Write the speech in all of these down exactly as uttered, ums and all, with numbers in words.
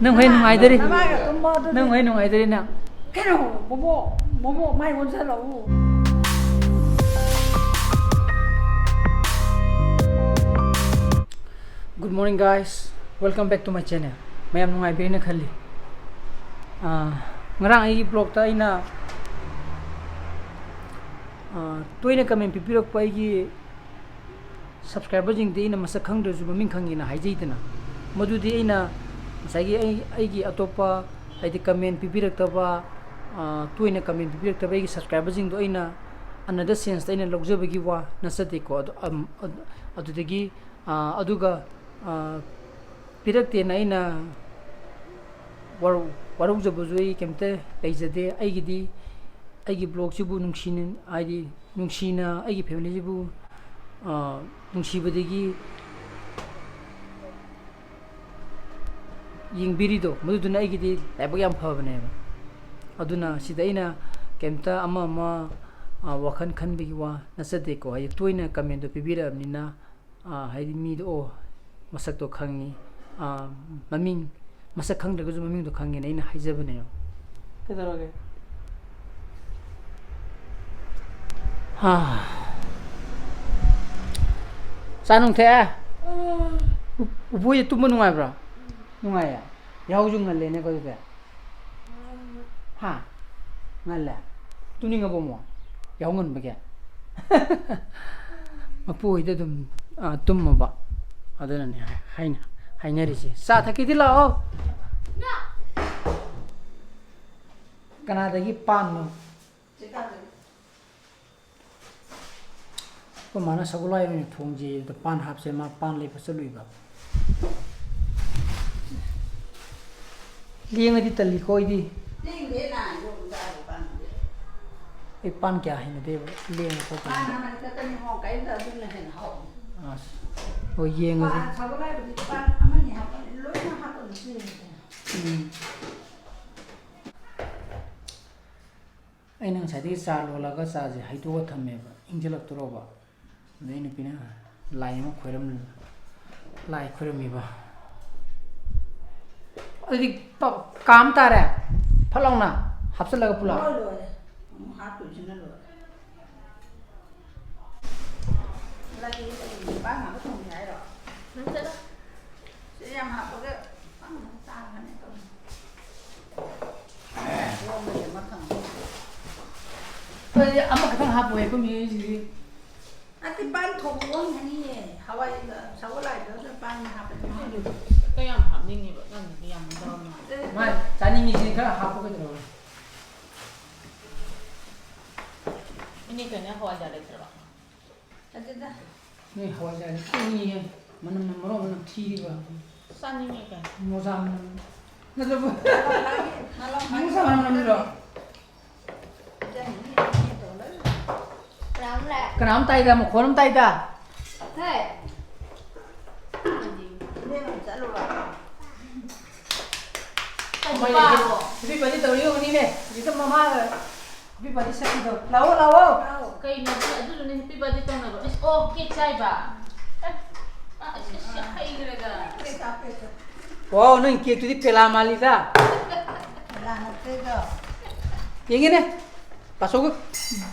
ꯅꯪ ꯍꯣꯏ ꯅꯨꯡꯉꯥꯏꯗꯣꯔꯤ꯫ ꯅꯃꯥꯒ ꯇꯨꯝꯃꯣ ꯑꯗꯨꯗꯤ꯫ ꯅꯪ ꯍꯣꯏ ꯅꯨꯡꯉꯥꯏꯗꯣꯔꯤ ꯅꯪ꯫ ꯀꯩꯅꯣ ꯃꯣꯃꯣ, ꯃꯣꯃꯣ ꯃꯥꯏ ꯑꯣꯟꯁꯤꯜꯂꯛꯎ꯫ Good morning guys, welcome back to my channel. ꯃꯌꯥꯝ ꯅꯨꯡꯉꯥꯏꯕꯤꯔꯦꯅ ꯈꯜꯂꯤ꯫ ꯑꯥ, ꯉꯔꯥꯡ ꯑꯩꯒꯤ ꯕ꯭ꯂꯣꯛꯇ ꯑꯩꯅ ꯑꯥ, ꯇꯣꯏꯅ ꯀꯃꯦꯟ ꯄꯤꯕꯤꯔꯛꯄ ꯑꯩꯒꯤ ꯁꯕꯁꯀ꯭ꯔꯥꯏꯕꯔꯁꯤꯡꯗꯤ ꯑꯩꯅ ꯃꯁꯛ ꯈꯪꯗ꯭ꯔꯁꯨ ꯃꯃꯤꯡ ꯈꯪꯉꯦꯅ ꯍꯥꯏꯖꯩꯗꯅ, ꯃꯗꯨꯗꯤ ꯑꯩꯅ ꯉꯁꯥꯏꯒꯤ ꯑꯩ, ꯑꯩꯒꯤ ꯑꯇꯣꯞꯄ ꯍꯥꯏꯗꯤ ꯀꯃꯦꯟ ꯄꯤꯕꯤꯔꯛꯇꯕ, ꯑꯥ, ꯇꯣꯏꯅ ꯀꯃꯦꯟ ꯄꯤꯕꯤꯔꯛꯇꯕ ꯑꯩꯒꯤ ꯁꯕꯁꯀ꯭ꯔꯥꯏꯕꯔꯁꯤꯡꯗꯣ ꯑꯩꯅ another sense ꯇ ꯑꯩꯅ ꯂꯧꯖꯕꯒꯤ ꯋꯥ ꯅꯠꯆꯗꯦꯀꯣ꯫ ꯑꯗꯨ, ꯑꯝ, ꯑꯗꯨ, ꯑꯗꯨꯗꯒꯤ, ꯑꯥ, ꯑꯗꯨꯒ, ꯑꯥ, ꯄꯤꯔꯛꯇꯦꯅ ꯑꯩꯅ ꯋꯥꯔꯧ-, ꯋꯥꯔꯧꯖꯕꯁꯨ ꯑꯩ ꯀꯩꯝꯇ ꯂꯩꯖꯗꯦ꯫ ꯑꯩꯒꯤꯗꯤ ꯑꯩꯒꯤ ꯕ꯭ꯂꯣꯛꯁꯤꯕꯨ ꯅꯨꯡꯁꯤꯅ, ꯍꯥꯏꯗꯤ ꯅꯨꯡꯁꯤꯅ ꯑꯩꯒꯤ ꯐꯦꯃꯤꯂꯤꯁꯤꯕꯨ, ꯑꯥ, ꯅꯨꯡꯁꯤꯕꯗꯒꯤ ꯌꯦꯡꯕꯤꯔꯤꯗꯣ, ꯃꯗꯨꯗꯨꯅ ꯑꯩꯒꯤꯗꯤ ꯂꯥꯏꯕꯛ ꯌꯥꯝ ꯐꯕꯅꯦꯕ꯫ ꯑꯗꯨꯅ ꯁꯤꯗ ꯑꯩꯅ ꯀꯩꯝꯇ ꯑꯃ ꯑꯃ, ꯑꯥ, ꯋꯥꯈꯜ ꯈꯟꯕꯒꯤ ꯋꯥ ꯅꯠꯆꯗꯦꯀꯣ꯫ ꯍꯥꯏꯗꯤ ꯇꯣꯏꯅ ꯀꯃꯦꯟꯗꯣ ꯄꯤꯕꯤꯔꯛꯑꯕꯅꯤꯅ, ꯑꯥ, ꯍꯥꯏꯗꯤ ꯃꯤꯗꯣ, ꯑꯣ, ꯃꯁꯛꯇꯣ ꯈꯪꯉꯤ, ꯑꯥ, ꯃꯃꯤꯡ, ꯃꯁꯛ ꯈꯪꯗ꯭ꯔꯒꯁꯨ ꯃꯃꯤꯡꯗꯣ ꯈꯪꯉꯦꯅ ꯑꯩꯅ ꯍꯥꯏꯖꯕꯅꯦꯕ꯫ ꯀꯩꯗꯧꯔꯒꯦ? ꯍꯥ꯫ ꯆꯥ ꯅꯨꯡ ꯊꯛꯑꯦ? ꯎ-, ꯎꯄꯨ ꯍꯣꯏꯗꯤ ꯇꯨꯝꯕ ꯅꯨꯡꯉꯥꯏꯕ꯭ꯔꯣ? ꯅꯨꯡꯉꯥꯏꯌꯦ? ꯌꯥꯍꯧꯁꯨ ꯉꯜꯂꯦꯅꯦꯀꯣ ꯑꯗꯨꯗꯤ꯫ ꯍꯥ? ꯉꯜꯂꯦ? ꯇꯨꯝꯅꯤꯡꯉꯕꯣ ꯑꯃꯨꯛ? ꯌꯥꯍꯧ ꯉꯟꯕꯒꯤ? ꯃꯄꯨ ꯍꯣꯏꯗ ꯑꯗꯨꯝ, ꯑ, ꯇꯨꯝꯃꯕ꯫ ꯑꯗꯨꯅꯅꯦ ꯍꯥꯏ-, ꯍꯥꯏꯅ-, ꯍꯥꯏꯅꯔꯤꯁꯦ꯫ ꯆꯥ ꯊꯛꯀꯦꯗꯤ ꯂꯥꯛꯑꯣ꯫ ꯀꯅꯥꯗꯒꯤ ꯄꯥꯟꯅꯣ? ꯑꯩꯈꯣꯏ ꯃꯥꯅ ꯁꯒꯣꯜ ꯍꯋꯥꯏ ꯑꯣꯏꯅ ꯊꯣꯡꯖꯦ ꯑꯗꯨꯗ ꯄꯥꯟ ꯍꯥꯞꯁꯦ, ꯃꯥ ꯄꯥꯟ ꯂꯩꯕ ꯆꯠꯂꯨꯏꯕ꯫ ꯂꯦꯡꯉꯗꯤ ꯇꯜꯂꯤꯀꯣ ꯑꯩꯗꯤ꯫ ꯂꯦꯡꯗꯦ, ꯅꯥꯏ, ꯌꯣꯝ ꯆꯥꯕ ꯄꯥꯟꯗꯦ꯫ ꯑꯩ ꯄꯥꯟ ꯀꯌꯥ ꯍꯩꯅꯗꯦꯕ, ꯂꯦꯡꯉ ꯈꯣꯠꯄ꯫ ꯄꯥꯟ ꯑꯃꯅꯤ ꯈꯛꯇꯅꯤ ꯍꯣꯡ ꯀꯩꯝꯇ ꯑꯗꯨꯅ ꯍꯦꯟꯅ ꯍꯥꯎꯏ꯫ ꯑꯁ꯫ ꯍꯣꯏ, ꯌꯦꯡꯉꯁꯤ꯫ ꯄꯥꯟ ꯁꯒꯣꯜ ꯍꯋꯥꯏꯕꯨꯗꯤ ꯄꯥꯟ ꯑꯃꯅꯤ ꯍꯥꯞꯄꯅꯤ, ꯂꯣꯏꯅ ꯍꯥꯞꯄꯅꯤ ꯁꯤ꯫ ꯎꯝ꯫ ꯑꯩꯅ ꯉꯁꯥꯏꯗꯒꯤ ꯆꯥ ꯂꯣꯜꯂꯒ ꯆꯥꯁꯦ ꯍꯩꯗꯣꯛꯑ ꯊꯝꯃꯦꯕ, ꯏꯪꯁꯤꯜꯂꯛꯇꯣꯔꯕ꯫ ꯑꯗꯩ ꯅꯨꯄꯤꯅ ꯂꯥꯏ ꯑꯃ ꯈꯣꯏꯔꯝ-, ꯂꯥꯏ ꯈꯣꯏꯔꯝꯃꯤꯕ꯫ ꯑꯗꯨꯗꯤ ꯄ-, ꯀꯥꯝ ꯇꯥꯔꯦ꯫ ꯐꯠ ꯂꯥꯎꯅ ꯍꯥꯞꯆꯤꯜꯂꯒ ꯄꯨꯂꯞ꯫ ꯂꯣꯏ ꯂꯣꯏꯔꯦ꯫ ꯑꯃꯨꯛ ꯍꯥꯞꯇꯣꯏꯁꯤꯅ ꯂꯣꯏꯔꯦ꯫ ꯂꯩ, ꯂꯩ, ꯄꯥꯟ ꯉꯥꯛꯇ ꯊꯣꯡꯒꯦ ꯍꯥꯏꯔꯣ? ꯅꯪ ꯆꯠꯂꯣ꯫ ꯁꯤ ꯌꯥꯝ ꯍꯥꯞꯄꯒ ꯄꯥꯟ ꯉꯥꯛꯇ ꯆꯥꯒꯅꯤ ꯇꯧꯅꯤ꯫ ꯂꯣꯝꯕꯁꯦ ꯑꯃ ꯊꯝꯃꯣ꯫ ꯑꯗꯨꯗꯤ ꯑꯃꯈꯛꯇꯪ ꯍꯥꯞꯄꯣ, ꯑꯩꯈꯣꯏ ꯃꯤꯑꯣꯏꯁꯤꯗꯤ꯫ ꯅꯠꯇꯦ, ꯄꯥꯟ ꯊꯣꯡꯕ ꯑꯣꯟꯈ꯭ꯔꯅꯤꯌꯦ꯫ ꯍꯋꯥꯏ, ꯁꯒꯣꯜ ꯍꯋꯥꯏꯗꯨꯗ ꯄꯥꯟ ꯍꯥꯞꯄꯗꯤ ꯃꯍꯥꯎ ꯂꯩꯇꯦ꯫ ꯍꯦꯛꯇ ꯌꯥꯝ ꯍꯥꯞꯅꯤꯡꯉꯦꯕ, ꯅꯪꯒꯤꯗꯤ ꯌꯥꯝ ꯌꯥꯎꯔꯝꯃꯣꯏ꯫ ꯃꯥ ꯆꯥꯅꯤꯡꯉꯤꯁꯤ ꯈꯔ ꯍꯥꯞꯄꯨ ꯀꯩꯗꯧꯔꯒꯦ? ꯏꯅꯦ ꯀꯩꯅꯣ ꯍꯋꯥꯏꯖꯥꯔ ꯂꯩꯇ꯭ꯔꯕ? ꯑꯗꯨꯗ꯫ ꯅꯣꯏ ꯍꯋꯥꯏꯖꯥꯔꯁꯤ ꯀꯨꯏꯅꯤꯌꯦ꯫ ꯃꯅꯝꯅ ꯃꯔꯣꯟ ꯑꯃ ꯅꯝꯊꯤꯔꯤꯕ꯫ ꯆꯥꯅꯤꯡꯉꯦ ꯀꯩꯅꯣ꯫ ꯃꯣꯖꯥ ꯃꯅꯝ꯫ ꯅꯠꯇ꯭ꯔꯕ? ꯃꯣꯖꯥ ꯃꯅꯝ ꯅꯝꯊꯤꯔꯣ? ꯀꯅꯥꯝ ꯇꯥꯏꯗ, ꯃꯈꯣꯟ ꯑꯃ ꯇꯥꯏꯗ꯫ ꯍꯦ꯫ ꯀꯩꯅꯣ ꯄꯥꯕꯣ? Happy birthday ꯇꯧꯔꯤ ꯑꯣꯏꯔꯝꯒꯅꯤꯅꯦ꯫ ꯍꯧꯖꯤꯛꯇ ꯃꯃꯥꯒ happy birthday ꯁꯛꯈꯤꯗꯣ꯫ ꯂꯥꯛꯑꯣ, ꯂꯥꯛꯑꯣ꯫ ꯀꯩꯅꯣ ꯑꯗꯨ-, ꯑꯗꯨꯗꯨꯅꯦ happy birthday ꯇꯧꯅꯕ꯫ ꯏꯁ, ꯑꯣ, cake ꯆꯥꯏꯕ? ꯑꯦ, ꯑ, ꯏꯁ, ꯏꯁ, ꯍꯩꯈ꯭ꯔꯦꯗ꯫ Wow, ꯅꯪ cakeꯇꯨꯗꯤ ꯄꯦꯂꯥ ꯃꯥꯜꯂꯤꯗ꯫ ꯄꯦꯂꯥ ꯅꯠꯇꯦꯗꯣ꯫ ꯌꯦꯡꯒꯦꯅꯦ꯫ ꯇꯥꯆꯧꯒꯤ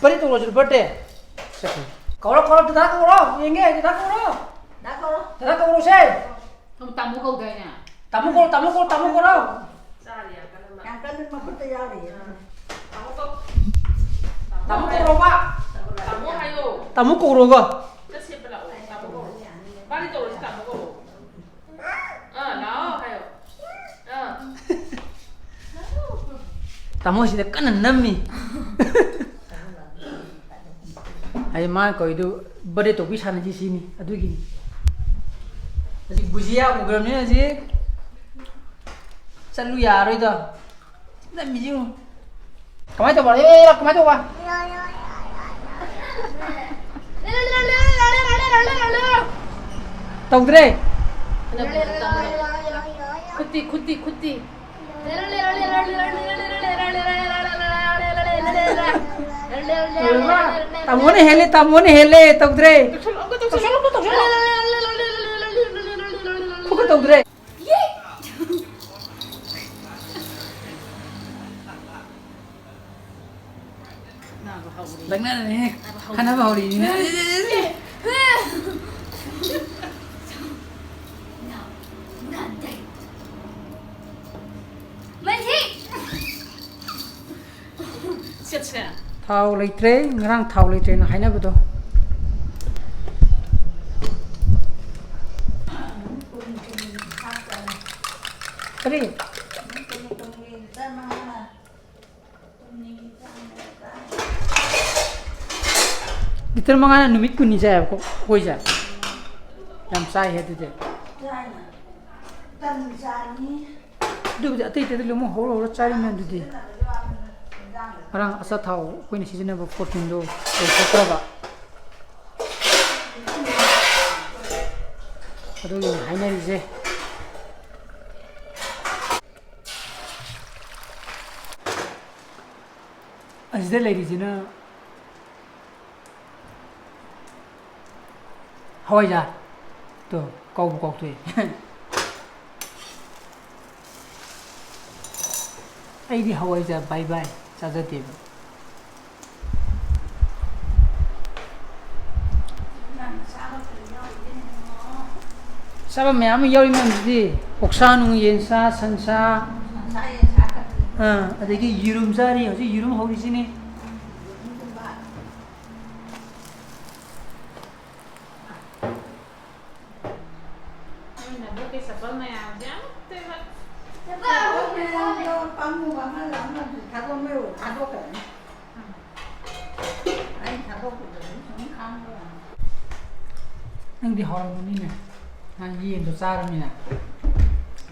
birthday ꯇꯧꯔꯁꯤꯔꯣ, birthday? ꯀꯧꯔꯣ, ꯀꯧꯔꯣ, ꯗꯗꯥ ꯀꯧꯔꯣ꯫ ꯌꯦꯡꯒꯦ, ꯗꯗꯥ ꯀꯧꯔꯣ꯫ ꯗꯗꯥ ꯀꯧꯔꯣ꯫ ꯗꯗꯥ ꯀꯧꯔꯣꯁꯦ꯫ ꯅꯪ ꯇꯥꯃꯣ ꯀꯧꯗꯥꯏꯅꯦ? ꯇꯥꯃꯣ ꯀꯧꯔꯣ, ꯇꯥꯃꯣ ꯀꯧꯔꯣ, ꯇꯥꯃꯣ ꯀꯧꯔꯣ꯫ ꯆꯥꯔꯤ ꯌꯥꯝ ꯀꯟꯅ ꯃꯥ꯫ ꯌꯥꯝ ꯀꯟꯅ ꯃꯈꯨꯠꯇ ꯌꯥꯎꯔꯤꯌꯦ꯫ ꯑꯥ꯫ ꯇꯥꯃꯣ ꯀꯧ-, ꯇꯥꯃꯣ ꯀꯧꯔꯣꯕ꯫ ꯇꯥꯃꯣ ꯍꯥꯏꯌꯣ꯫ ꯇꯥꯃꯣ ꯀꯧꯔꯣꯕ꯫ ꯆꯠꯁꯦ ꯄꯨꯂꯞ꯫ ꯇꯥꯃꯣ ꯀꯧꯔꯣ꯫ ꯃꯥꯗꯤ ꯀꯧꯔꯁꯤ ꯇꯥꯃꯣ ꯀꯧꯔꯣ꯫ ꯑꯥ, ꯂꯥꯛꯑꯣ ꯍꯥꯏꯌꯣ꯫ ꯑꯥ꯫ ꯇꯥꯃꯣꯁꯤꯗ ꯀꯟꯅ ꯅꯝꯃꯤ꯫ ꯑꯩ ꯃꯥꯅ ꯀꯧꯏꯗꯨ birthday ꯇꯧꯕꯤ ꯁꯥꯟꯅꯁꯤ ꯁꯤꯅꯤ, ꯑꯗꯨꯒꯤꯅꯤ꯫ ꯍꯧꯖꯤꯛ ꯕꯨꯖꯤꯌꯥ ꯎꯈ꯭ꯔꯕꯅꯤꯅ ꯍꯧꯖꯤꯛ ꯆꯠꯂꯨ ꯌꯥꯔꯣꯏꯗꯣ꯫ ꯅꯝꯃꯤꯁꯤ ꯌꯦꯡꯉꯨ꯫ ꯀꯃꯥꯏꯅ ꯇꯧꯕ? ꯑꯦ, ꯑꯦ, ꯀꯃꯥꯏꯅ ꯇꯧꯕ? ꯇꯧꯗ꯭ꯔꯦ꯫ ꯈꯨꯠꯇꯤ, ꯈꯨꯠꯇꯤ, ꯈꯨꯠꯇꯤ꯫ ꯇꯥꯃꯣꯅ ꯍꯦꯜꯂꯦ, ꯇꯥꯃꯣꯅ ꯍꯦꯜꯂꯦ, ꯇꯧꯗ꯭ꯔꯦ꯫ ꯇꯧꯁꯜꯂꯣ, ꯑꯃꯨꯛꯀ ꯇꯧꯁꯜꯂꯣ꯫ ꯈꯨꯠꯀ ꯇꯧꯗ꯭ꯔꯦ꯫ ꯂꯛꯅꯔꯦꯍꯦ꯫ ꯈꯠꯅꯕ ꯍꯧꯔꯛꯏꯅꯤꯅꯦ꯫ ꯃꯁꯤ꯫ ꯊꯥꯎ ꯂꯩꯇ꯭ꯔꯦ, ꯉꯔꯥꯡ ꯊꯥꯎ ꯂꯩꯇ꯭ꯔꯦꯅ ꯍꯥꯏꯅꯕꯗꯣ꯫ ꯀꯔꯤ? ꯂꯤꯇꯔ ꯃꯉꯥꯅ ꯅꯨꯃꯤꯠ ꯀꯨꯟꯅꯤ ꯆꯥꯏꯌꯦꯕꯀꯣ ꯑꯩꯈꯣꯏꯁꯦ꯫ ꯌꯥꯝ ꯆꯥꯏꯍꯦ ꯑꯗꯨꯗꯤ꯫ ꯆꯥꯏꯅ꯫ ꯇꯟ ꯆꯥꯅꯤ꯫ ꯑꯗꯨꯕꯨꯗꯤ ꯑꯇꯩ ꯑꯇꯩꯗ ꯂꯣꯏꯅꯃꯛ ꯍꯧꯔ ꯍꯧꯔ ꯆꯥꯔꯤ ꯃꯌꯥꯝꯗꯨꯗꯤ꯫ ꯉꯔꯥꯡ ꯑꯆꯥꯊꯥꯎ ꯑꯩꯈꯣꯏꯅ ꯁꯤꯖꯤꯟꯅꯕ ꯐꯣꯔꯆꯨꯟꯗꯣ ꯂꯣꯏꯊꯣꯛꯈ꯭ꯔꯕ꯫ ꯑꯗꯨꯒꯤꯅꯤ ꯍꯥꯏꯅꯔꯤꯁꯦ꯫ ꯑꯁꯤꯗ ꯂꯩꯔꯤꯁꯤꯅ ꯍꯋꯥꯏꯖꯥꯔ꯫ ꯇꯣ, ꯀꯧꯕꯨ ꯀꯧꯊꯣꯛꯑꯦ꯫ ꯑꯩꯗꯤ ꯍꯋꯥꯏꯖꯥꯔ ꯕꯥꯏ ꯕꯥꯏ ꯆꯥꯖꯗꯦꯕ꯫ ꯆꯥꯕ ꯃꯌꯥꯝ ꯑꯃ ꯌꯥꯎꯔꯤ ꯃꯌꯥꯝꯁꯤꯗꯤ, ꯑꯣꯛꯁꯥ ꯅꯨꯡ, ꯌꯦꯟꯁꯥ, ꯁꯟꯁꯥ, ꯑꯥ, ꯑꯗꯒꯤ ꯌꯦꯔꯨꯝ ꯆꯥꯔꯤ, ꯍꯧꯖꯤꯛ ꯌꯦꯔꯨꯝ ꯍꯧꯔꯤꯁꯤꯅꯤ꯫ ꯅꯣꯏ ꯅꯕꯣꯛꯀꯤ ꯆꯄꯜ ꯃꯌꯥꯝꯁꯦ ꯑꯃꯠꯇ ꯏꯕ꯫ ꯆꯄꯜ ꯃꯌꯥꯝꯗꯣ ꯄꯥꯝꯃꯨꯕ ꯑꯃ ꯑꯃ ꯊꯥꯗꯣꯛꯅꯔꯨ, ꯊꯥꯗꯣꯛꯈ꯭ꯔꯅꯤ꯫ ꯑꯩ ꯊꯥꯗꯣꯛꯈꯤꯕꯗꯨ ꯁꯨꯝ ꯈꯥꯡꯕ ꯋꯥꯅꯤ꯫ ꯅꯪꯗꯤ ꯍꯥꯎꯔꯝꯒꯅꯤꯅꯦ, ꯅꯪ ꯌꯦꯟꯗꯣ ꯆꯥꯔꯃꯤꯅ꯫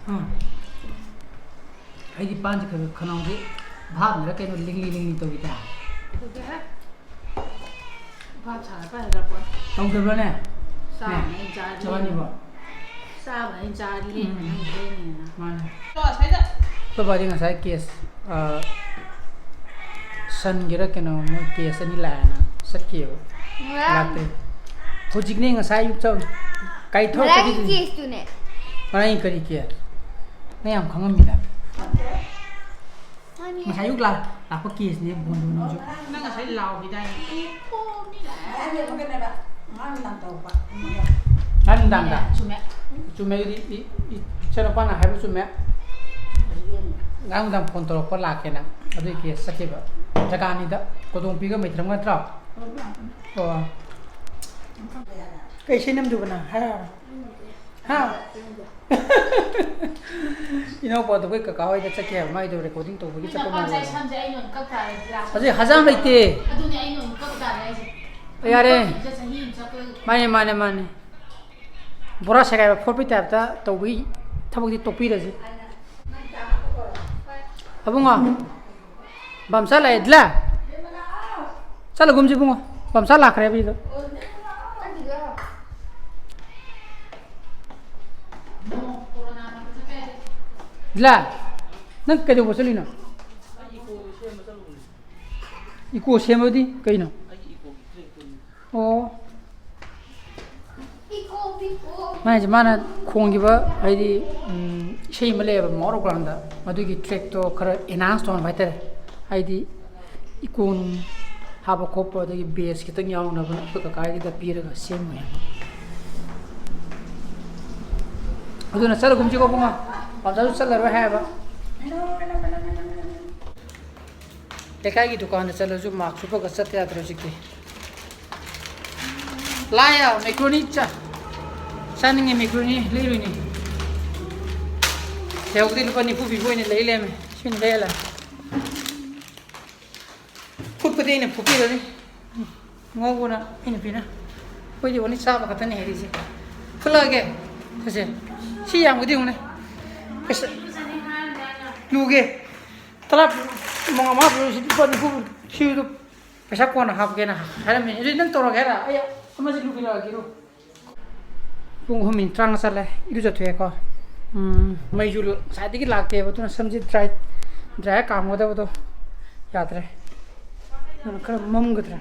ꯑꯥ꯫ ꯑꯩꯗꯤ ꯄꯥꯟꯁꯦ ꯈꯔ ꯈꯔ ꯈꯅꯥꯎꯁꯦ ꯚꯥꯞꯅꯔ ꯀꯩꯅꯣ ꯂꯤꯡꯂꯤ ꯂꯤꯡꯂꯤ ꯇꯧꯏꯗ꯫ ꯇꯧꯗꯦꯍꯦ꯫ ꯚꯥꯞ ꯁꯥꯔ ꯄꯥꯏꯔꯛꯄ꯫ ꯇꯧꯗꯕ꯭ꯔꯣꯅꯦ? ꯆꯥꯕꯅ ꯑꯩ ꯆꯥꯔꯤ꯫ ꯆꯥꯅꯤꯕꯣ? ꯆꯥꯕꯅ ꯑꯩ ꯆꯥꯔꯤ, ꯎꯝ꯫ ꯅꯪ ꯂꯦꯡꯉꯤꯅ꯫ ꯃꯥꯅꯦ꯫ ꯇꯣ, ꯑꯁ꯭ꯋꯥꯏꯗ꯫ ꯑꯩꯈꯣꯏ ꯕꯥꯗꯤ ꯉꯁꯥꯏ ꯀꯦꯁ, ꯑ, ꯁꯟꯒꯤꯔ ꯀꯩꯅꯣ ꯃꯣꯏ ꯀꯦꯁ ꯑꯅꯤ ꯂꯥꯛꯑꯦꯅ ꯆꯠꯈꯤꯑꯕ꯫ ꯉꯔꯥꯡ꯫ ꯂꯥꯛꯇꯦ꯫ ꯍꯧꯖꯤꯛꯅꯦ ꯉꯁꯥꯏ ꯑꯌꯨꯛ ꯆꯠꯂꯤ꯫ ꯀꯔꯤ ꯊꯣꯛ ꯉꯔꯥꯡꯒꯤ ꯆꯠꯈꯤꯗꯣꯏꯅꯣ? ꯀꯦꯁꯇꯨꯅꯦ꯫ ꯉꯔꯥꯡꯒꯤ ꯀꯔꯤ ꯀꯦꯁ? ꯅꯪ ꯌꯥꯝ ꯈꯪꯉꯝꯃꯤꯗ꯫ ꯉꯁꯥꯏ ꯑꯌꯨꯛ ꯂꯥꯛ- ꯂꯥꯛꯄ ꯀꯦꯁꯅꯦ ꯕꯣꯟꯗꯣ ꯅꯪꯁꯨ꯫ ꯅꯪ ꯉꯁꯥꯏ ꯂꯥꯎꯈꯤꯗꯥꯏꯅꯦ? ꯉꯔꯥꯡ ꯅꯨꯡꯗꯥꯡꯗ꯫ ꯆꯨꯝꯃꯦ꯫ ꯆꯨꯝꯃꯦ ꯑꯗꯨꯗꯤ ꯏ- ꯏ- ꯏꯆꯟꯅꯨꯄꯥꯅ ꯍꯥꯏꯕ ꯆꯨꯝꯃꯦ꯫ ꯉꯔꯥꯡ ꯅꯨꯡꯗꯥꯡ ꯐꯣꯟ ꯇꯧꯔꯛꯄ ꯂꯥꯛꯀꯦꯅ꯫ ꯑꯗꯨꯒꯤ ꯀꯦꯁ ꯆꯠꯈꯤꯕ꯫ ꯖꯒꯥꯅꯤꯗ ꯀꯣꯗꯣꯡꯄꯤꯒ ꯃꯩꯇ꯭ꯔꯝ ꯅꯠꯇ꯭ꯔꯣ? ꯑꯣ꯫ ꯀꯩ ꯏꯁꯩ ꯅꯝꯗꯨꯕ ꯅꯪ ꯍꯥꯏꯔꯛꯑꯣ꯫ ꯍꯥ? ꯏꯅꯥꯎꯄꯥꯗꯣ ꯑꯩꯈꯣꯏ ꯀꯀꯥ ꯍꯣꯏꯗ ꯆꯠꯀꯦ ꯍꯥꯏꯕ ꯃꯥꯏꯗꯣ ꯔꯦꯀꯣꯔꯗꯤꯡ ꯇꯧꯕꯒꯤ ꯆꯠꯄ ꯃꯥꯜꯂꯦ꯫ ꯍꯧꯖꯤꯛ ꯍꯖꯥꯝ ꯂꯩꯇꯦ꯫ ꯌꯥꯔꯦ꯫ ꯃꯥꯅꯦ ꯃꯥꯅꯦ ꯃꯥꯅꯦ꯫ ꯕꯣꯔꯥ ꯁꯦꯒꯥꯏꯕ ꯐꯣꯠꯄꯩ ꯇꯥꯏꯞꯇ ꯇꯧꯕꯒꯤ ꯊꯕꯛꯇꯤ ꯇꯣꯛꯄꯤꯔꯁꯤ꯫ ꯑꯕꯨꯡꯉꯣ꯫ ꯕꯝꯆꯥ ꯂꯥꯛꯑꯦ ꯗꯤꯂꯥ꯫ ꯆꯠꯂꯒꯨꯝꯁꯤ ꯏꯕꯨꯡꯉꯣ꯫ ꯕꯝꯆꯥ ꯂꯥꯛꯈ꯭ꯔꯦ ꯍꯥꯏꯕꯁꯤꯗ꯫ ꯗꯤꯂꯥ꯫ ꯅꯪ ꯀꯩꯗꯧꯕ ꯆꯠꯂꯤꯅꯣ? ꯏꯀꯣ ꯁꯦꯝꯕꯗꯤ ꯀꯩꯅꯣ? ꯑꯣ꯫ ꯃꯥꯏꯁꯦ ꯃꯥꯅ ꯈꯣꯡꯈꯤꯕ ꯍꯥꯏꯗꯤ ꯎꯝ, ꯏꯁꯩ ꯑꯃ ꯂꯩꯌꯦꯕ ꯃꯥꯎꯠ ꯑꯣꯐ ꯒ꯭ꯔꯥꯎꯟꯗ꯫ ꯃꯗꯨꯒꯤ ꯇ꯭ꯔꯦꯛꯇꯣ ꯈꯔ ꯑꯦꯟꯍꯥꯟꯁ ꯇꯧꯍꯟꯕ ꯍꯥꯏꯇꯥꯔꯦ꯫ ꯍꯥꯏꯗꯤ ꯏꯀꯣ ꯅꯨꯡ ꯍꯥꯞꯄ ꯈꯣꯠꯄ ꯑꯗꯒꯤ ꯕꯦꯁ ꯈꯤꯇꯪ ꯌꯥꯎꯅꯕ ꯑꯩꯈꯣꯏ ꯀꯀꯥꯒꯤꯗ ꯄꯤꯔꯒ ꯁꯦꯝꯃꯨ ꯍꯥꯏꯕ꯫ ꯑꯗꯨꯅ ꯆꯠꯂꯒꯨꯝꯁꯤꯀꯣ ꯏꯕꯨꯡꯉꯣ꯫ ꯄꯥꯝꯆꯥꯁꯨ ꯆꯠꯂꯔꯣꯏ ꯍꯥꯏꯌꯦꯕ꯫ ꯂꯩꯀꯥꯏꯒꯤ ꯗꯨꯀꯥꯟꯗ ꯆꯠꯂꯁꯨ ꯃꯥꯛꯁ ꯎꯞꯄꯒ ꯆꯠꯇ ꯌꯥꯗ꯭ꯔꯦ ꯍꯧꯖꯤꯛꯇꯤ꯫ ꯂꯥꯛꯑꯦ ꯃꯦꯀ꯭ꯔꯣꯅꯤ ꯆꯥ ꯆꯥꯅꯤꯡꯉꯦ꯫ ꯃꯦꯀ꯭ꯔꯣꯅꯤ ꯂꯩꯔꯨꯏꯅꯦ꯫ ꯁꯦꯎꯗꯤ ꯂꯨꯄꯥ ꯅꯤꯐꯨ ꯄꯤꯕ ꯑꯣꯏꯅ ꯂꯩ ꯂꯩꯔꯝꯃꯦ꯫ ꯁꯤꯅ ꯂꯩꯔ ꯂꯥꯛꯑꯦ꯫ ꯐꯨꯠꯄꯗꯤ ꯑꯩꯅ ꯐꯨꯠꯄꯤꯔꯅꯤ꯫ ꯉꯧꯕꯅ ꯑꯩꯅ ꯄꯤꯅ꯫ ꯑꯩꯈꯣꯏꯗꯤ ꯑꯣꯟꯂꯤ ꯆꯥꯕ ꯈꯛꯇꯅꯤ ꯍꯩꯔꯤꯁꯦ꯫ ꯐꯨꯠꯂꯛꯑꯒꯦ꯫ ꯁꯦ ꯁꯦ꯫ ꯁꯤ ꯌꯥꯝꯒꯗꯤ ꯌꯦꯡꯉꯨꯅꯦ꯫ ꯄꯩꯁꯥ ꯂꯨꯒꯦ꯫ ꯇꯔꯥ ꯃꯉꯥ ꯃꯉꯥ ꯄꯤꯔꯛꯑꯣ꯫ ꯁꯤ ꯂꯨꯄꯥ ꯅꯤꯐꯨ ꯁꯤꯗꯨ ꯄꯩꯁꯥ ꯀꯣꯟꯅ ꯍꯥꯞꯀꯦꯅ ꯍꯥꯏꯔꯝꯃꯤꯅꯦ꯫ ꯑꯗꯨꯗꯤ ꯅꯪ ꯇꯧꯔꯒꯦ ꯍꯥꯏꯔ? ꯑꯩ ꯑꯃꯁꯤ ꯂꯨꯕꯤꯔꯛꯑꯒꯦꯔꯣ꯫ ꯄꯨꯡ ꯑꯍꯨꯝ ꯃꯤꯅꯤꯠ ꯇꯔꯥꯃꯉꯥ ꯆꯠꯂꯦ꯫ ꯏꯔꯨꯖꯊꯣꯛꯑꯦꯀꯣ꯫ ꯎꯝ, ꯃꯩꯁꯨ ꯉꯁꯥꯏꯗꯒꯤ ꯂꯥꯛꯇꯦꯕ꯫ ꯑꯗꯨꯅ ꯁꯝꯁꯦ ꯗ꯭ꯔꯥꯏ ꯗ꯭ꯔꯥꯏꯌꯔ ꯀꯥꯝꯒꯗꯕꯗꯣ ꯌꯥꯗ꯭ꯔꯦ꯫ ꯑꯗꯨꯅ ꯈꯔ ꯃꯝꯒꯗ꯭ꯔꯥ꯫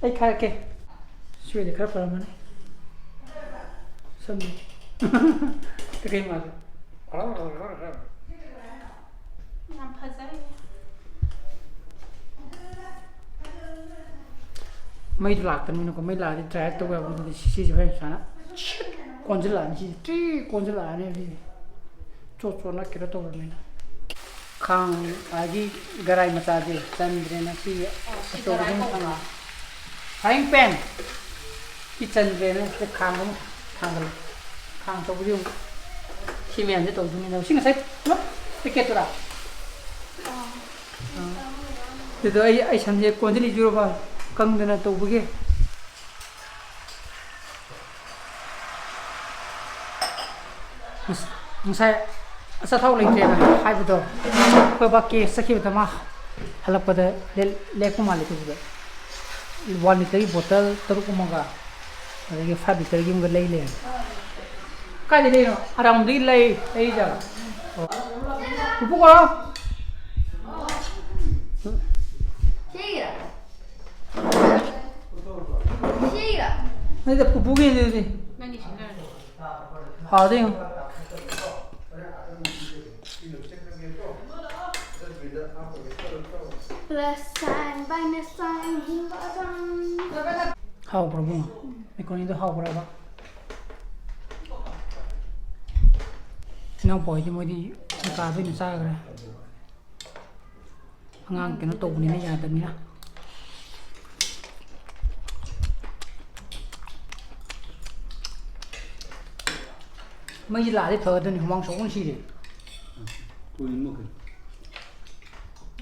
ꯑꯩ ꯈꯥꯏꯔꯛꯀꯦ꯫ ꯁꯤ ꯑꯣꯏꯗꯤ ꯈꯔ ꯐꯔꯝꯃꯅꯤ꯫ ꯁꯝꯗꯤ꯫ ꯀꯩꯀꯩ ꯃꯥꯜꯂꯤ? ꯌꯥꯝ ꯐꯖꯩ꯫ ꯃꯩꯗꯣ ꯂꯥꯛꯇꯕꯅꯤꯅꯀꯣ, ꯃꯩ ꯂꯥꯛꯑꯗꯤ dry ꯇꯧꯕ ꯌꯥꯕ, ꯑꯗꯨꯗꯤ ꯁꯤꯁꯦ ꯍꯣꯔꯦꯟ ꯁꯨꯃꯥꯏꯅ ꯀꯣꯟꯁꯤꯜꯂꯛꯑꯅꯤ, ꯁꯤꯁꯦ ꯇ꯭ꯔꯤ ꯀꯣꯟꯁꯤꯜꯂꯛꯑꯅꯤ ꯍꯧꯖꯤꯛ꯫ ꯆꯣꯠ ꯆꯣꯠꯅ ꯀꯩꯅꯣ ꯇꯧꯔꯕꯅꯤꯅ꯫ ꯈꯥꯡ ꯑꯗꯒꯤ ꯒꯔꯥꯏ ꯃꯆꯥꯁꯦ ꯆꯟꯗ꯭ꯔꯦꯅ ꯁꯤ ꯑꯆꯧꯕꯗꯨ ꯑꯃ ꯊꯝꯃꯦ꯫ Frying pan ꯁꯤ ꯆꯟꯗ꯭ꯔꯦꯅ ꯁꯤꯗ ꯈꯥꯡ ꯑꯃ ꯊꯥꯡꯒꯠꯂꯦ꯫ ꯈꯥꯡ ꯑꯆꯧꯕꯁꯤ ꯑꯃꯨꯛ ꯁꯤ ꯃꯌꯥꯝꯁꯦ ꯇꯧꯗꯣꯏꯅꯤꯅ ꯁꯤ ꯉꯁꯥꯏ ꯄꯨꯂꯞ packet ꯇꯨꯔꯥ? ꯑꯗꯨꯗꯣ ꯑꯩ ꯑꯩ ꯁꯝꯁꯦ ꯀꯣꯟꯁꯤꯜꯂꯤꯖꯨꯔꯕ ꯀꯪꯗꯅ ꯇꯧꯕꯒꯤ꯫ ꯉꯁ- ꯉꯁꯥꯏ ꯑꯆꯥꯊꯥꯎ ꯂꯩꯇ꯭ꯔꯦꯅ ꯍꯥꯏꯕꯗꯣ, ꯑꯩꯈꯣꯏ ꯕꯥ ꯀꯦꯁ ꯆꯠꯈꯤꯕꯗ ꯃꯥ ꯍꯜꯂꯛꯄꯗ ꯂꯦ- ꯂꯦꯛꯄ ꯃꯥꯜꯂꯦ ꯑꯗꯨꯒꯤꯗꯣ꯫ One literꯒꯤ bottle ꯇꯔꯨꯛ ꯑꯃꯒ ꯑꯗꯒꯤ five literꯒꯤ ꯑꯃꯒ ꯂꯩ ꯂꯩꯔꯝꯃꯦ꯫ ꯀꯥꯏꯗ ꯂꯩꯅꯣ? ꯑꯔꯥꯝꯗꯒꯤ ꯂꯩ ꯂꯩꯖꯥꯠꯂꯣ? ꯑꯣ꯫ ꯄꯨꯄꯨ ꯀꯧꯔꯣ꯫ ꯁꯤꯒꯤꯔꯥ? ꯁꯤꯒꯤꯔꯥ? ꯅꯠꯇꯦ, ꯄꯨꯄꯨꯒꯤꯅꯦ ꯑꯗꯨꯗꯤ꯫ ꯅꯪꯒꯤ ꯁꯤꯡꯒꯔꯅꯤ꯫ ꯍꯥꯎꯗꯤ ꯌꯦꯡꯉꯨ꯫ Plus sign, minus sign, ꯍꯤꯡꯕ ꯑꯗꯨꯝ꯫ ꯍꯥꯎꯕ꯭ꯔꯣ ꯏꯕꯨꯡꯉꯣ? Macaroniꯗꯣ ꯍꯥꯎꯕ꯭ꯔꯕ? ꯏꯅꯥꯎꯄꯥ ꯍꯣꯏꯗꯤ ꯃꯣꯏꯗꯤ ꯀꯥꯗ ꯑꯣꯏꯅ ꯆꯥꯈ꯭ꯔꯦ꯫ ꯑꯉꯥꯡ ꯀꯩꯅꯣ ꯇꯧꯕꯅꯤꯅ ꯌꯥꯗꯕꯅꯤꯅ꯫ ꯃꯩꯁꯦ ꯂꯥꯛꯑꯗꯤ ꯐꯒꯗꯕꯅꯤ, ꯍꯨꯃꯥꯡ ꯁꯧꯕꯅ ꯁꯤꯔꯦ꯫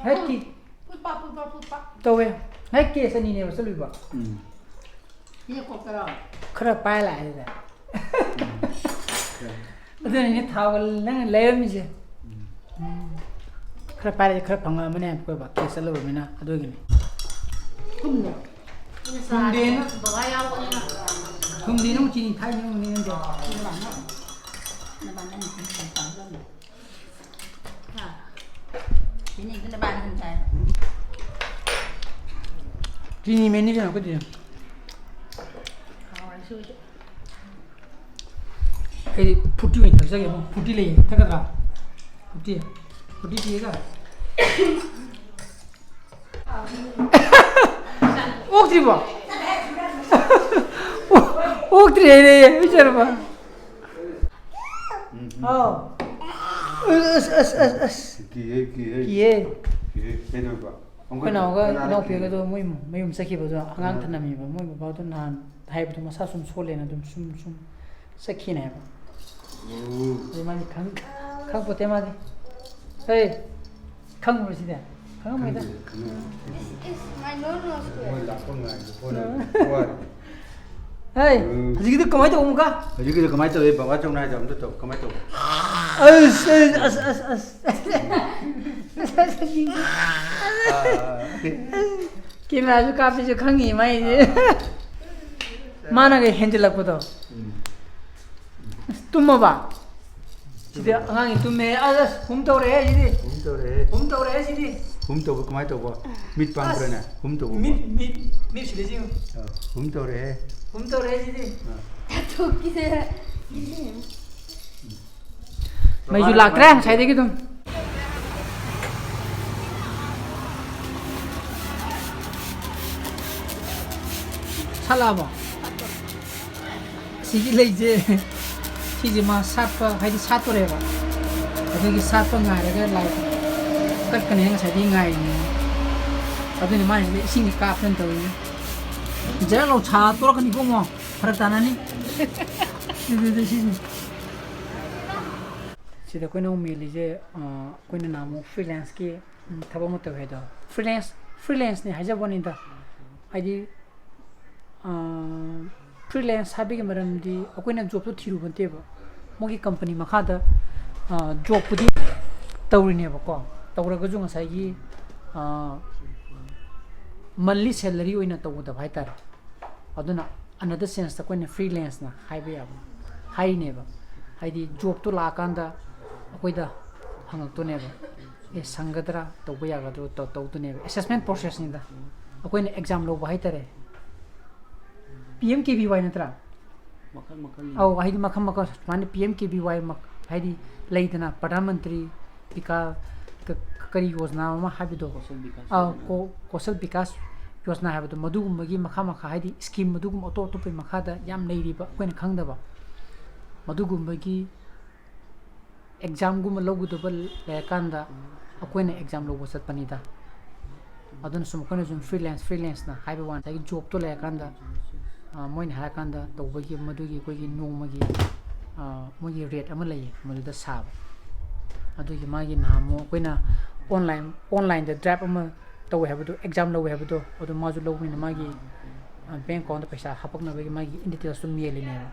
ꯍꯦꯛ ꯀꯤ- ꯄꯨꯠꯄ, ꯄꯨꯠꯄ, ꯄꯨꯠꯄ꯫ ꯇꯧꯋꯦ꯫ ꯍꯦꯛ case ꯑꯅꯤꯅꯦꯕ ꯆꯠꯂꯨꯏꯕ꯫ ꯎꯝ꯫ ꯁꯤꯅ ꯀꯣꯛꯇꯔꯣ? ꯈꯔ ꯄꯥꯏ ꯂꯥꯛꯑꯦ ꯑꯗꯨꯗ꯫ ꯎꯝ꯫ ꯑꯗꯨꯅꯅꯦ ꯊꯥꯎꯒ ꯅꯪꯅ ꯂꯩꯔꯝꯃꯤꯁꯦ꯫ ꯎꯝ꯫ ꯎꯝ꯫ ꯈꯔ ꯄꯥꯏꯔꯗꯤ ꯈꯔ ꯐꯪꯉꯛꯑꯃꯅꯦ ꯍꯥꯏꯕ ꯑꯩꯈꯣꯏ ꯕꯥ case ꯆꯠꯂꯨꯔꯕꯅꯤꯅ ꯑꯗꯨꯒꯤꯅꯤ꯫ ꯊꯨꯝꯗꯣ꯫ ꯊꯨꯝꯗꯦꯅ꯫ ꯕꯕꯥ ꯌꯥꯎꯕꯅꯤꯅ꯫ ꯊꯨꯝꯗꯦꯅ ꯑꯃꯨꯛ ꯆꯤꯅꯤ ꯊꯥꯛꯏꯅꯦ ꯑꯃꯨꯛ ꯅꯪꯗꯣ꯫ ꯅꯕꯥꯅꯤ ꯑꯃꯨꯛ ꯊꯨꯝ ꯆꯥꯏ ꯆꯥꯕ ꯂꯣꯏꯔꯦ꯫ ꯍꯥ? ꯆꯤꯅꯤꯗꯨꯅ ꯕꯥꯅ ꯍꯟ ꯆꯥꯏ꯫ ꯆꯤꯅꯤ ꯃꯦꯟꯅꯤ ꯀꯩꯅꯣ ꯑꯩꯈꯣꯏꯗꯤ꯫ ꯑꯩꯗꯤ ꯐ꯭ꯔꯨꯇꯤ ꯑꯣꯏꯅ ꯊꯛꯆꯒꯦ꯫ ꯑꯃꯨꯛ ꯐ꯭ꯔꯨꯇꯤ ꯂꯩꯌꯦ, ꯊꯛꯀꯗ꯭ꯔꯥ? ꯐ꯭ꯔꯨꯇꯤ, ꯐ꯭ꯔꯨꯇꯤ ꯄꯤꯒꯦꯗ꯫ ꯑꯣꯛꯇ꯭ꯔꯤꯕꯣ? ꯑꯣꯛꯇ꯭ꯔꯤ ꯍꯥꯏꯔꯦ ꯏꯆꯟꯅꯨꯄꯥ꯫ ꯎꯝ, ꯎꯝ꯫ ꯑꯥꯎ꯫ ꯑꯁ, ꯑꯁ, ꯑꯁ, ꯑꯁ꯫ ꯀꯤꯌꯦ, ꯀꯤꯌꯦ꯫ ꯀꯤꯌꯦ꯫ ꯀꯤꯌꯦ꯫ ꯀꯩꯗꯧꯕ? ꯑꯩꯈꯣꯏ ꯅꯥꯎꯒ ꯀꯅꯥꯗ ꯏꯅꯥꯎꯄꯤꯒꯗꯣ ꯀꯤꯔꯤꯅꯣ? ꯃꯣꯏ ꯃꯌꯨꯝ ꯆꯠꯈꯤꯕꯗꯣ ꯑꯉꯥꯡ ꯑꯥ꯫ ꯊꯅꯝꯃꯤꯕ꯫ ꯃꯣꯏ ꯕꯕꯥꯗꯣ ꯅꯍꯥꯟ ꯍꯥꯏꯕꯗꯣ ꯃꯁꯥ ꯁꯨꯝ ꯁꯣꯜꯂꯦꯅ ꯑꯗꯨꯝ ꯁꯨꯝ ꯁꯨꯝ ꯆꯠꯈꯤꯅꯦ ꯍꯥꯏꯕ꯫ ꯑꯣ꯫ ꯑꯗꯨ ꯃꯥꯗꯤ ꯈꯪ-, ꯈꯪꯄꯣꯠꯇꯦ ꯃꯥꯗꯤ꯫ ꯍꯦ, ꯈꯪꯕ꯭ꯔꯣ ꯁꯤꯗꯤ? ꯈꯪꯉꯝꯃꯣꯏꯗ꯫ ꯈꯪꯗꯦ, ꯈꯪꯉꯝꯃꯣꯏ꯫ It's, it's my no no square. ꯃꯣꯏ ꯂꯥꯛꯄ ꯉꯥꯏꯕ ꯐꯣꯟ ꯑꯥ꯫ ꯋꯥꯔꯦ꯫ ꯍꯩ, ꯎꯝ꯫ ꯍꯧꯖꯤꯛꯀꯤꯗꯣ ꯀꯃꯥꯏꯅ ꯇꯧꯕ ꯑꯃꯨꯛꯀ? ꯍꯧꯖꯤꯛꯀꯤꯗꯣ ꯀꯃꯥꯏꯅ ꯇꯧꯋꯤ? ꯕꯕꯥ ꯆꯧꯅ ꯍꯥꯏꯗꯣ ꯑꯝꯇ ꯇꯧ꯫ ꯀꯃꯥꯏꯅ ꯇꯧꯕ? ꯑꯁ, ꯑꯁ, ꯑꯁ, ꯑꯁ, ꯑꯁ꯫ ꯑꯥ꯫ ꯀꯦꯃꯦꯔꯥꯁꯨ ꯀꯥꯞꯄꯤꯁꯨ ꯈꯪꯉꯤ ꯃꯥꯏꯁꯦ꯫ ꯑꯥ꯫ ꯃꯥꯅꯒ ꯍꯦꯟꯖꯤꯜꯂꯛꯄꯗꯣ꯫ ꯎꯝ꯫ ꯑꯁ, ꯇꯨꯝꯃꯕ? ꯁꯤꯗꯤ ꯑꯉꯥꯡꯒꯤ ꯇꯨꯝꯃꯦ꯫ ꯑꯁ, ꯑꯁ, ꯍꯨꯝ ꯇꯧꯔꯛꯑꯦ ꯁꯤꯗꯤ꯫ ꯍꯨꯝ ꯇꯧꯔꯛꯑꯦ꯫ ꯍꯨꯝ ꯇꯧꯔꯛꯑꯦ ꯁꯤꯗꯤ꯫ ꯍꯨꯝ ꯇꯧꯕ ꯀꯃꯥꯏꯅ ꯇꯧꯕ? ꯃꯤꯠ ꯄꯥꯡꯕ꯭ꯔꯥꯅꯦ? ꯑꯁ, ꯍꯨꯝ ꯇꯧꯕ ꯃꯤꯠ, ꯄꯥꯡ-, ꯃꯤꯠ, ꯃꯤꯠ ꯁꯤꯗ ꯌꯦꯡꯉꯨ꯫ ꯑ, ꯍꯨꯝ ꯇꯧꯔꯛꯑꯦ꯫ ꯍꯨꯝ ꯇꯧꯔꯛꯑꯦ ꯁꯤꯗꯤ꯫ ꯑ꯫ ꯃꯩꯁꯨ ꯂꯥꯛꯇ꯭ꯔꯦ ꯉꯁꯥꯏꯗꯒꯤ ꯑꯗꯨꯝ꯫ ꯁꯥꯠꯂꯛꯑꯕꯣ? ꯑꯁꯤꯒꯤ ꯂꯩꯁꯦ, ꯁꯤꯁꯦ ꯃꯥ ꯁꯥꯠꯄ, ꯍꯥꯏꯗꯤ ꯁꯥꯠꯇꯣꯔꯦꯕ꯫ ꯑꯗꯨꯒꯤ ꯁꯥꯠꯄ ꯉꯥꯏꯔꯒ ꯂꯥꯏ ꯀꯠꯀꯅꯤ ꯍꯥꯏꯅ ꯉꯁꯥꯏꯗꯒꯤ ꯉꯥꯏꯔꯤꯅꯦ꯫ ꯑꯗꯨꯅ ꯃꯥꯁꯤꯗ ꯏꯁꯤꯡꯁꯦ ꯀꯥꯞꯇꯅ ꯇꯧꯔꯤꯅꯦ꯫ ꯖꯔ ꯂꯥꯎ ꯁꯥ ꯇꯣꯔꯛꯀꯅꯤꯀꯣ, ꯃꯣ꯫ ꯐꯔꯛ ꯇꯥꯅꯅꯤ꯫ ꯑꯗꯨꯗꯤ ꯁꯤꯁꯤꯅꯤ꯫ ꯁꯤꯗ ꯑꯩꯈꯣꯏꯅ ꯑꯃꯨꯛ ꯃꯦꯜꯂꯤꯁꯦ, ꯑ, ꯑꯩꯈꯣꯏꯅ ꯅꯍꯥꯟꯃꯨꯛ freelance-ꯀꯤ, ꯎꯝ, ꯊꯕꯛ ꯑꯃ ꯇꯧꯋꯦ ꯍꯥꯏꯗꯣ꯫ Freelance, freelance-ꯅꯦ ꯍꯥꯏꯖꯕ ꯋꯥꯅꯤꯗ꯫ ꯍꯥꯏꯗꯤ, ꯑ, freelance ꯍꯥꯏꯕꯒꯤ ꯃꯔꯝꯗꯤ ꯑꯩꯈꯣꯏꯅ job-ꯇꯣ ꯊꯤꯔꯨꯕ ꯅꯠꯇꯦꯕ꯫ ꯃꯣꯏꯒꯤ company ꯃꯈꯥꯗ, ꯑ, job-ꯄꯨꯗꯤ ꯇꯧꯔꯤꯅꯦꯕꯀꯣ꯫ ꯇꯧꯔꯒꯁꯨ ꯉꯁꯥꯏꯒꯤ, ꯑ, monthly salary ꯑꯣꯏꯅ ꯇꯧꯒꯗꯕ ꯍꯥꯏꯇꯥꯔꯦ꯫ ꯑꯗꯨꯅ another sense-ꯇ ꯑꯩꯈꯣꯏꯅ freelance-ꯅ ꯍꯥꯏꯕ ꯌꯥꯕ ꯍꯥꯏꯔꯤꯅꯦꯕ꯫ ꯍꯥꯏꯗꯤ job-ꯇꯣ ꯂꯥꯛꯑꯀꯥꯟꯗ ꯑꯩꯈꯣꯏꯗ ꯍꯪꯉꯛꯇꯣꯏꯅꯦꯕ, "ꯑꯦ, ꯁꯪꯒꯗ꯭ꯔꯥ? ꯇꯧꯕ ꯌꯥꯒꯗ꯭ꯔꯣ?" ꯇꯧ-, ꯇꯧꯗꯣꯏꯅꯦꯕ꯫ Assessment process-ꯅꯤꯗ꯫ ꯑꯩꯈꯣꯏꯅ ꯑꯦꯛꯖꯥꯝ ꯂꯧꯕ ꯍꯥꯏꯇꯥꯔꯦ, ꯄꯤ ꯑꯦꯝ ꯀꯦ ꯚꯤ ꯋꯥꯏ ꯅꯠꯇ꯭ꯔꯥ? ꯃꯈꯜ ꯃꯈꯜ ꯑꯧ, ꯍꯥꯏꯗꯤ ꯃꯈꯜ ꯃꯈꯜ ꯁꯨꯃꯥꯏꯅ ꯄꯤ ꯑꯦꯝ ꯀꯦ ꯚꯤ ꯋꯥꯏ ꯍꯥꯏꯗꯤ ꯂꯩꯗꯅ, ꯄ꯭ꯔꯙꯥꯟ ꯃꯟꯇ꯭ꯔꯤ ꯕꯤꯀꯥ ꯀ- ꯀꯔꯤ ꯌꯣꯖꯅꯥ ꯑꯃ ꯍꯥꯏꯕꯗꯣ, ꯀꯧꯁꯜ ꯕꯤꯀꯥꯁ ꯑꯥ, ꯌꯣꯖꯅꯥ꯫ ꯀꯣ- ꯀꯧꯁꯜ ꯕꯤꯀꯥꯁ ꯌꯣꯖꯅꯥ ꯍꯥꯏꯕꯗꯣ, ꯃꯗꯨꯒꯨꯝꯕꯒꯤ ꯃꯈꯥ ꯃꯈꯥ ꯍꯥꯏꯗꯤ ꯁ꯭ꯀꯤꯝ ꯑꯗꯨꯒꯨꯝꯕ ꯑꯇꯣꯞ ꯑꯇꯣꯞꯄꯒꯤ ꯃꯈꯥꯗ ꯌꯥꯝ ꯂꯩꯔꯤꯕ ꯑꯩꯈꯣꯏꯅ ꯈꯪꯗꯕ꯫ ꯃꯗꯨꯒꯨꯝꯕꯒꯤ ꯑꯦꯛꯖꯥꯝꯒꯨꯝꯕ ꯂꯧꯒꯗꯕ ꯂꯩꯔꯀꯥꯟꯗ ꯑꯩꯈꯣꯏꯅ ꯑꯦꯛꯖꯥꯝ ꯂꯧꯕ ꯆꯠꯄꯅꯤꯗ꯫ ꯑꯗꯨꯅ ꯁꯨꯝ ꯑꯩꯈꯣꯏꯅ ꯁꯨꯝ ꯐ꯭ꯔꯤꯂꯦꯟꯁ ꯐ꯭ꯔꯤꯂꯦꯟꯁꯅ ꯍꯥꯏꯕ ꯋꯥꯅꯤ, ꯉꯁꯥꯏꯒꯤ ꯖꯣꯕꯇꯣ ꯂꯩꯔꯀꯥꯟꯗ ꯑ, ꯃꯣꯏꯅ ꯍꯥꯏꯔꯀꯥꯟꯗ ꯇꯧꯕꯒꯤ ꯃꯗꯨꯒꯤ ꯑꯩꯈꯣꯏꯒꯤ ꯅꯣꯡꯃꯒꯤ ꯑ, ꯃꯣꯏꯒꯤ ꯔꯦꯠ ꯑꯃ ꯂꯩꯌꯦ, ꯃꯗꯨꯗ ꯁꯥꯕ꯫ ꯑꯗꯨꯒꯤ ꯃꯥꯒꯤ ꯅꯍꯥꯟꯃꯨꯛ ꯑꯩꯈꯣꯏꯅ ꯑꯣꯟꯂꯥꯏꯟ ꯑꯣꯟꯂꯥꯏꯟꯗ ꯗ꯭ꯔꯥꯏꯞ ꯑꯃ ꯇꯧꯋꯦ ꯍꯥꯏꯕꯗꯣ, ꯑꯦꯛꯖꯥꯝ ꯂꯧꯋꯦ ꯍꯥꯏꯕꯗꯣ, ꯑꯗꯨ ꯃꯥꯁꯨ ꯂꯧꯕꯅꯤꯅ ꯃꯥꯒꯤ ꯕꯦꯡ ꯑꯦꯀꯥꯎꯟꯗ ꯄꯩꯁꯥ ꯍꯥꯄꯛꯅꯕꯒꯤ ꯃꯥꯒꯤ ꯏꯟ ꯗꯤꯇꯦꯜꯁꯇꯣ ꯃꯦꯜꯂꯤꯅꯦꯕ꯫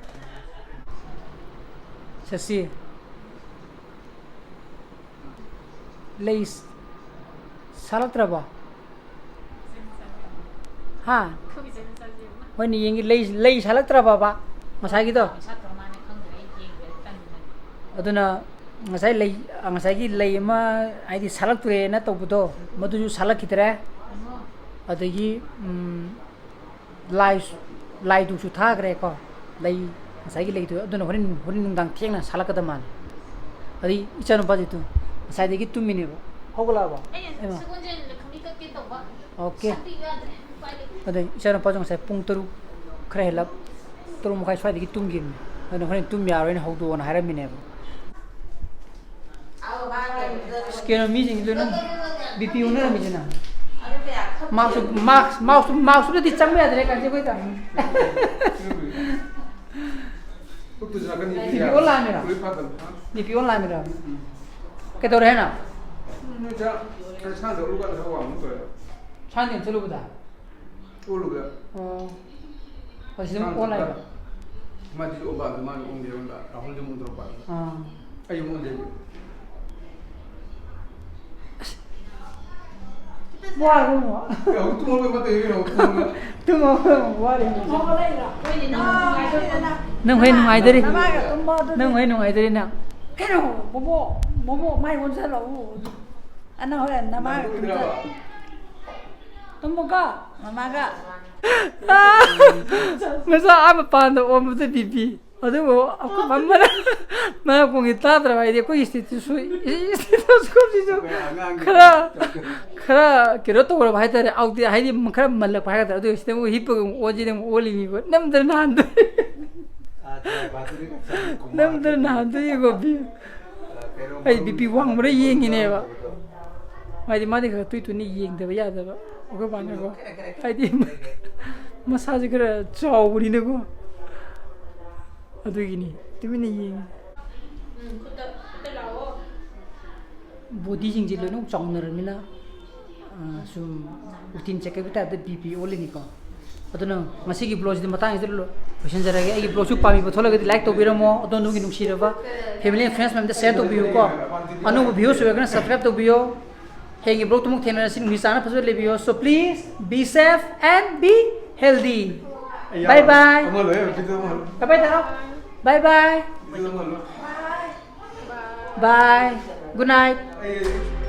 ꯁꯁꯤ, ꯂꯩ ꯁꯥꯠꯂꯛꯇ꯭ꯔꯕꯣ? ꯍꯥ? ꯍꯣꯏꯅꯦ, ꯌꯦꯡꯒꯦ꯫ ꯂꯩ, ꯂꯩ ꯁꯥꯠꯂꯛꯇ꯭ꯔꯕꯕ ꯉꯁꯥꯏꯒꯤꯗꯣ? ꯑꯗꯨꯅ ꯉꯁꯥꯏ ꯂꯩ, ꯉꯁꯥꯏꯒꯤ ꯂꯩ ꯑꯃ ꯍꯥꯏꯗꯤ ꯁꯥꯠꯂꯛꯇ꯭ꯔꯦꯅ ꯇꯧꯕꯗꯣ, ꯃꯗꯨꯁꯨ ꯁꯥꯠꯂꯛꯈꯤꯗ꯭ꯔꯦ꯫ ꯑꯗꯒꯤ ꯎꯝ, ꯂꯥꯏ, ꯂꯥꯏꯗꯨꯛꯁꯨ ꯊꯥꯈ꯭ꯔꯦꯀꯣ꯫ ꯂꯩ, ꯉꯁꯥꯏꯒꯤ ꯂꯩꯗꯨ, ꯑꯗꯨꯅ ꯍꯣꯔꯦꯟ, ꯍꯣꯔꯦꯟ ꯅꯨꯡꯗꯥꯡ ꯊꯦꯡꯅ ꯁꯥꯠꯂꯛꯀꯗꯕ ꯃꯥꯜꯂꯦ꯫ ꯑꯗꯩ ꯏꯆꯥꯅꯨꯄꯥꯁꯤ ꯇꯨ ꯉꯁꯥꯏꯗꯒꯤ ꯇꯨꯝꯃꯤꯅꯦꯕ꯫ ꯍꯧꯒꯠꯂꯛꯑꯕꯣ? ꯑꯩꯅ ꯏꯃꯥ꯫ ꯁꯒꯣꯜꯁꯦꯜꯁꯤꯗ ꯈꯪꯗꯦ ꯀꯛꯀꯦ ꯇꯧꯕ꯫ ꯑꯣꯀꯦ꯫ ꯁꯠꯄꯤꯌꯨ ꯌꯥꯗ꯭ꯔꯦ꯫ ꯎꯄꯥꯏ ꯂꯩꯇꯦ꯫ ꯑꯗꯩ ꯏꯆꯥꯅꯨꯄꯥꯁꯨ ꯉꯁꯥꯏ ꯄꯨꯡ ꯇꯔꯨꯛ ꯈꯔ ꯍꯦꯜꯂꯞ, ꯇꯔꯨꯛ ꯃꯈꯥꯏ ꯁ꯭ꯋꯥꯏꯗꯒꯤ ꯇꯨꯝꯈꯤꯕꯅꯦ꯫ ꯑꯗꯨꯅ ꯍꯣꯔꯦꯟ ꯇꯨꯝ ꯌꯥꯔꯣꯏꯅ ꯍꯧꯗꯣꯛꯑꯣꯅ ꯍꯥꯏꯔꯝꯃꯤꯅꯦꯕ꯫ ꯑꯁ, ꯀꯩꯅꯣ ꯃꯤꯁꯤꯡꯁꯤꯁꯨ ꯑꯗꯨꯝ ꯕꯤ ꯄꯤ ꯑꯣꯟꯅꯔꯝꯃꯤꯁꯤꯅ꯫ ꯃꯥꯛꯁꯨ, ꯃꯥꯛꯁ, ꯃꯥꯛꯁꯨ, ꯃꯥꯛꯁꯨ ꯅꯠꯇꯦ, ꯆꯪꯕ ꯌꯥꯗ꯭ꯔꯦ ꯀꯥꯟꯁꯦ ꯑꯩꯈꯣꯏꯗ꯫ ꯈꯨꯠꯇꯨꯁꯨ ꯅꯥꯀꯟ ꯕꯤ ꯄꯤ ꯑꯣꯟꯂꯥꯏꯟꯅꯤꯔꯣ? ꯐꯨꯔꯤꯠ ꯐꯥꯗꯕ, ꯍꯥ? ꯕꯤ ꯄꯤ ꯑꯣꯟꯂꯥꯏꯟꯅꯤꯔꯣ? ꯎꯝ꯫ ꯀꯩꯗꯧꯔꯦ ꯍꯥꯏꯅꯣ? ꯎꯝ, ꯅꯣꯏ ꯆꯥꯛ, ꯅꯣꯏ ꯁꯥꯟꯗ ꯎꯔꯨ ꯀꯥꯟꯗ ꯈꯔ ꯋꯥꯡꯕ ꯇꯧꯋꯦ꯫ ꯁꯥꯟꯗꯦꯟ ꯆꯠꯂꯨꯕꯗ? ꯎꯔꯨꯕꯗ꯫ ꯑꯣ꯫ ꯍꯧꯖꯤꯛ ꯑꯗꯨꯝ ꯑꯣꯟꯂꯥꯏꯟꯗ? ꯃꯥꯗꯤ ꯑꯣꯟꯕ, ꯑꯗꯨ ꯃꯥꯅ ꯑꯣꯟꯗꯦ ꯑꯣꯟꯕ, ꯔꯥꯍꯨꯜꯗꯤ ꯑꯃꯨꯛ ꯇꯧꯔꯛꯄ꯫ ꯑꯥ꯫ ꯑꯩ ꯑꯃꯨꯛ ꯑꯣꯟꯗꯦ꯫ ꯋꯥꯔꯕꯣ? ꯑꯦ, ꯍꯧꯖꯤꯛ ꯇꯨꯝꯍꯧꯒꯦ, ꯃꯥ ꯇꯧꯔꯤꯁꯦ ꯌꯦꯡꯉꯣ, ꯇꯨꯝꯍꯧꯒꯦ꯫ ꯇꯨꯝꯃꯣ, ꯋꯥꯔꯦ꯫ ꯅꯪ ꯍꯣꯏ ꯅꯨꯡꯉꯥꯏꯗꯣꯔꯤ꯫ ꯅꯃꯥꯒ ꯇꯨꯝꯕ ꯑꯗꯨꯗꯤ꯫ ꯅꯪ ꯍꯣꯏ ꯅꯨꯡꯉꯥꯏꯗꯣꯔꯤ ꯅꯪ꯫ ꯀꯩꯅꯣ, ꯕꯣꯕꯣ, ꯕꯣꯕꯣ, ꯃꯥꯏ ꯑꯣꯟꯁꯤꯜꯂꯛꯎ꯫ ꯑꯅ ꯍꯣꯏ ꯅꯃꯥꯒ ꯇꯨꯝꯕ꯫ ꯇꯨꯝꯗ꯭ꯔꯕ? ꯇꯨꯝꯃꯨꯀꯣ, ꯃꯃꯥꯒ꯫ ꯃꯆꯥ ꯑꯥ ꯃꯄꯥꯟꯗ ꯑꯣꯟꯕꯗ ꯕꯤꯄꯤ꯫ ꯑꯗꯨꯕꯨ ꯑꯩꯈꯣꯏ ꯃꯥ ꯃꯔꯛ, ꯃꯔꯛ ꯈꯣꯡꯁꯦ ꯇꯥꯗ꯭ꯔꯕ ꯍꯥꯏꯗꯤ ꯑꯩꯈꯣꯏꯒꯤ ꯁ꯭ꯇꯦꯇꯁꯁꯨ, ꯁ꯭ꯇꯦꯇꯁꯀꯣꯞꯁꯤꯁꯨ ꯈꯔ, ꯈꯔ ꯀꯩꯅꯣ ꯇꯧꯔꯕ ꯍꯥꯏꯇꯥꯔꯦ꯫ ꯑꯥꯎꯗꯤ ꯍꯥꯏꯗꯤ ꯈꯔ ꯃꯜꯂꯛꯄ ꯍꯥꯏꯒꯗ꯭ꯔꯥ꯫ ꯑꯗꯨ ꯁꯤꯗ ꯑꯃꯨꯛ ꯍꯤꯞꯄꯒ ꯑꯃꯨꯛ ꯑꯣꯟꯁꯤꯅ ꯑꯃꯨꯛ ꯑꯣꯜꯂꯤꯅꯤꯕ꯫ ꯅꯝꯗꯅ ꯅꯍꯥꯟꯗꯣ꯫ ꯅꯝꯗꯅ ꯅꯍꯥꯟꯗꯣ ꯌꯦꯡꯉꯣ ꯕꯤ꯫ ꯑꯩ ꯕꯤꯄꯤ ꯋꯥꯡꯕ꯭ꯔꯥ ꯌꯦꯡꯉꯤꯅꯦꯕ꯫ ꯍꯥꯏꯗꯤ ꯃꯥꯗꯤ ꯈꯔ ꯇꯣꯏ ꯇꯣꯏꯅ ꯌꯦꯡꯗꯕ ꯌꯥꯗꯕ꯫ ꯑꯩꯈꯣꯏ ꯕꯥꯅꯀꯣ꯫ ꯍꯥꯏꯗꯤ ꯃꯁꯥꯁꯦ ꯈꯔ ꯆꯥꯎꯕꯅꯤꯅꯀꯣ꯫ ꯑꯗꯨꯒꯤꯅꯤ꯫ ꯇꯨꯃꯤꯟꯅ ꯌꯦꯡꯉꯤ꯫ ꯕꯣꯗꯤꯁꯤꯡꯁꯦ ꯂꯣꯏꯅꯃꯛ ꯆꯥꯎꯅꯔꯕꯅꯤꯅ, ꯑ, ꯁꯨꯝ ꯔꯨꯇꯤꯟ ꯆꯦꯛꯀꯞꯀꯤ ꯇꯥꯏꯞꯇ ꯕꯤꯄꯤ ꯑꯣꯜꯂꯤꯅꯤꯀꯣ꯫ ꯑꯗꯨꯅ ꯉꯁꯤꯒꯤ ꯕ꯭ꯂꯣꯒꯁꯤꯗꯤ ꯃꯇꯥꯡꯁꯤꯗ ꯂꯣ-, ꯂꯣꯏꯁꯤꯟꯖꯔꯒꯦ꯫ ꯑꯩꯒꯤ ꯕ꯭ꯂꯣꯒꯁꯨ ꯄꯥꯝꯕꯤꯕ ꯊꯣꯛꯂꯒꯗꯤ ꯂꯥꯏꯛ ꯇꯧꯕꯤꯔꯝꯃꯣ꯫ ꯑꯗꯣꯝꯒꯤ ꯅꯨꯡꯁꯤꯔꯕ ꯐꯦꯃꯤꯂꯤ ꯑꯦꯟ ꯐ꯭ꯔꯦꯟꯁ ꯃꯌꯥꯝꯗ ꯁꯤꯌꯔ ꯇꯧꯕꯤꯌꯨꯀꯣ꯫ ꯑꯅꯧꯕ ꯚ꯭ꯌꯨꯁ ꯑꯣꯏꯔꯒꯅ ꯁꯕꯁꯀ꯭ꯔꯥꯏꯕ ꯇꯧꯕꯤꯌꯣ꯫ ꯍꯌꯦꯡꯒꯤ ꯕ꯭ꯂꯣꯒꯇ ꯑꯃꯨꯛ ꯊꯦꯡꯅꯔꯁꯤ꯫ ꯅꯨꯃꯤꯠ ꯆꯥꯅ ꯐꯖꯅ ꯂꯩꯕꯤꯌꯣ꯫ So please be safe and be healthy. Bye bye. ꯑꯃ ꯂꯣꯏꯔꯦ, ꯚꯤꯗꯤꯑꯣ ꯑꯃ ꯍꯜꯂꯣ꯫ Bye bye ꯇꯧꯔꯣ꯫ Bye bye. ꯚꯤꯗꯤꯑꯣ ꯑꯃ ꯍꯜꯂꯣ꯫ Bye. Good night. ꯑꯩ